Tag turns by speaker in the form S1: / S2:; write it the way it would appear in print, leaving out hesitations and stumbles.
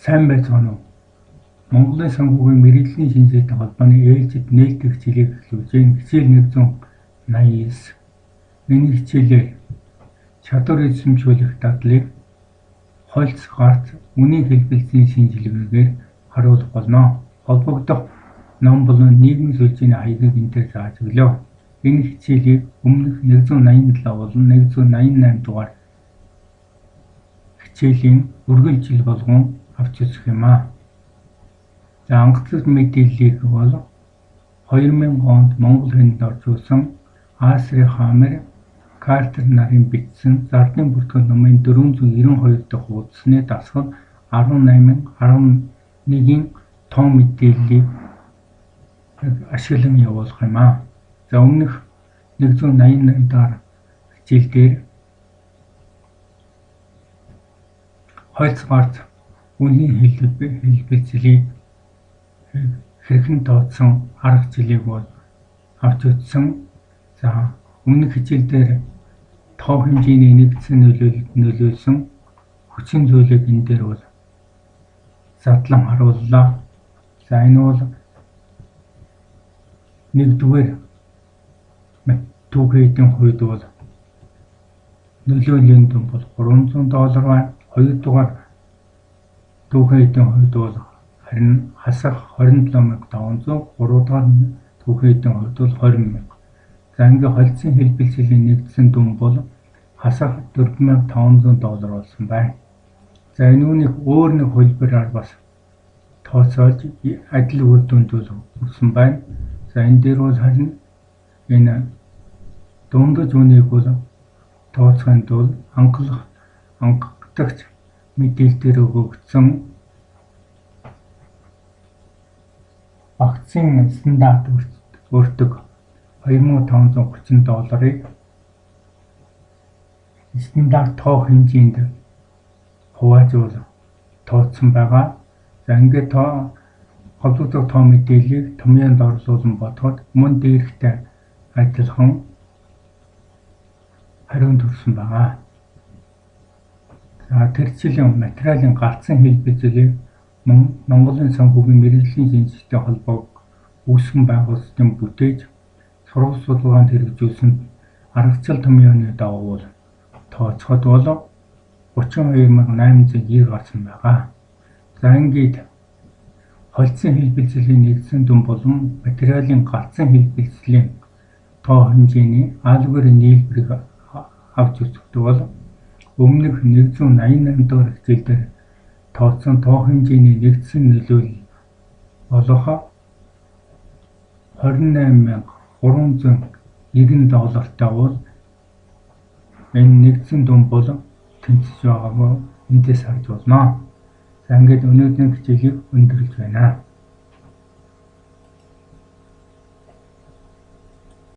S1: Сайн байцгаана уу? Монголын санхүүгийн мэргэжлийн шинжилгээтэй холбооны ээлжид нээлттэй хичээлийг эхлүүлж байна. Хичээл 189. Энэ хичээлээр чадвар эзэмшүүлэх дадлыг хольц гарц үнийн хэлбэлзлийн шинжилгээгээр харуулах болно. Холбогдох ном болон нийгмийн сүлжээний хаягийг энэ дээр зааж өглөө. Энэ хичээлийг өмнөх 187 болон 188 дугаар хичээлийн үргэлжлэл болгон авч үзэх юм аа. За, онгоцлог мэдээллийг бол 2000 онд Монгол хэлэнд оржуулсан Асри Хамер Картер нарын бичсэн Зардын бүртгэл номын 492 дахь хуудасны дасгал 18.11-ийн тоо мэдээллийг ашиглан явуулах юм аа. За, өмнөх 188 дахь хичээл дээр хольц гарц үнийн хэлбэлзлийг хэрхэн тооцсон арга жилийг бол авч үзсэн. За, өмнөх хичээл дээр тоо хэмжээний нэгдсэн нөлөөлсөн хүчин зүйлийг энэ дээр бол задлан харууллаа. За, энэ бол нэгдүгээр түүхэн эдийн хувьд бол нөлөөллийн дүн бол 300 доллар байна. Хоёрдугаар түүхэн эдийн хувьд бол харин хасах 27,500, гуравдугаар түүхэн эдийн хувьд бол 20,000. За, ингээ холцсон хэлбэлзлийн нэгдсэн дүн бол хасах 4,500 доллар болсон байна. За, энэ үүнийг өөр нэг хөлбөрөөр бас тооцоолж адил үр дүнд бол хүрсэн байна. За, энэ дээр бол харин энэ дундаж үнийг бол тооцохын тулд хангалтагч мэдээлэл дээр өгөгдсөн багцын стандарт өртөг 2530 долларыг стандарт тоо хэмжээнд хувааж бол тооцсон байгаа. За, ингээд тоо холбогдох тоо мэдээллийг томьёонд орлуулан бодоход мөн дээрхтэй адилхан хариунд төрсөн байгаа. За, тэр жилийн материалын гарцсан хэлбэлзлийг Монголын санхүүгийн мэргэжлийн шинжилгээтэй холбоог үүсгэн байгуулалтын бүтээж сургалт судалгаанд хэрэгжүүлсэн аргачлал томьёоны дагуу тооцоход бол 32,890 гарсан байгаа. За, ингээд холцсон хэлбэлзлийн нэгдсэн дүн болон материалын гарцсан хэлбэлзлийн тоо хэмжээний алгоритм нийлбэрийг авч үзэхэд бол өмнөх 188 дугаар хичээл дээр тооцсон тоо хэмжээний нэгдсэн нөлөөлөл болох 28,390 доллартай бол энэ нэгдсэн дүн бол тэнцэж байгааг эндээс харж болно. За, ингээд өнөөдрийн хичээлийг өндөрлөж байна.